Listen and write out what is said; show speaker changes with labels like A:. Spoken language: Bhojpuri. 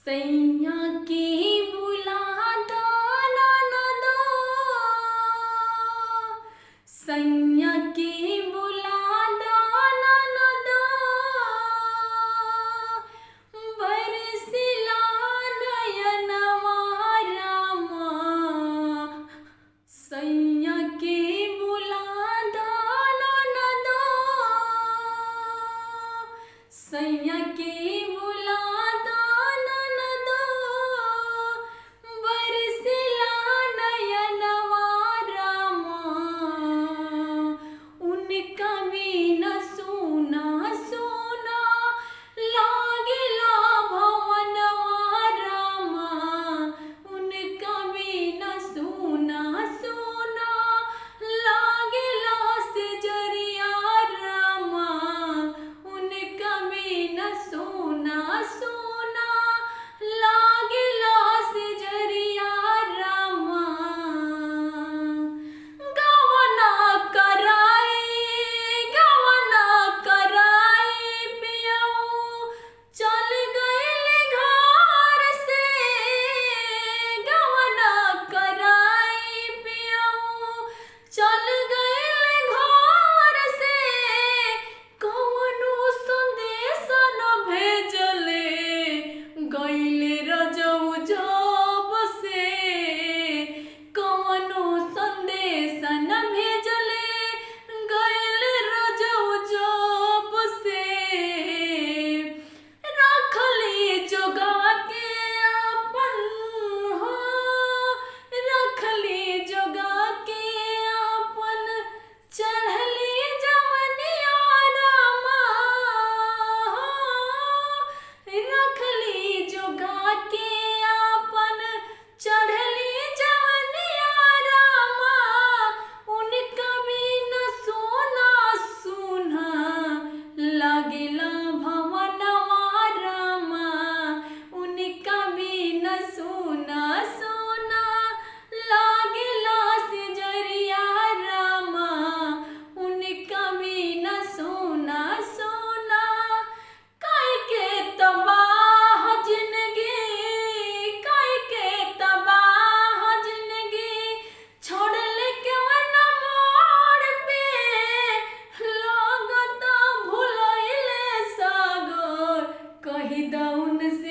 A: सैया के बुला दाना न दो, सैया के बुला दाना न दो, बरसिला नयनवा रामा, सैया के बुला दाना न दो, सैया के बुला दाना न दो, बरसिला नयनवा रामा, उनका बिना सोना सोना लागेला भवनवा रामा, उनका बिना सोना सोना लागेला सिजरिया रामा, उनका बिना सोना सोना लागेला सिजरिया रामा। गवना कराई, गवना कराई पियऊ चल गइल घर से, गवना कराई पियऊ चल गइल घर से, कवनो संदेश न भेजले गइले रजऊ जब से, कवनो संदेश न भेजले गइल रजऊ जब से, रखली जोगा के आपन हो, रखली जोगा के आपन चढ़ली जवनिया रामा हो, रखली जोगा के आपन चढ़ली जवनिया रामा, उनका बिना सोना सोना लागेला भवनवा रामा, उनका बिना सोना सोना लागेला सिजरिया रामा, उनका बिना सोना सोना काई के तबाह जिंदगी, काई के तबाह जिंदगी छोड़ले के वन मोड़ पे, लागत भुलैले सागर कही दउन से।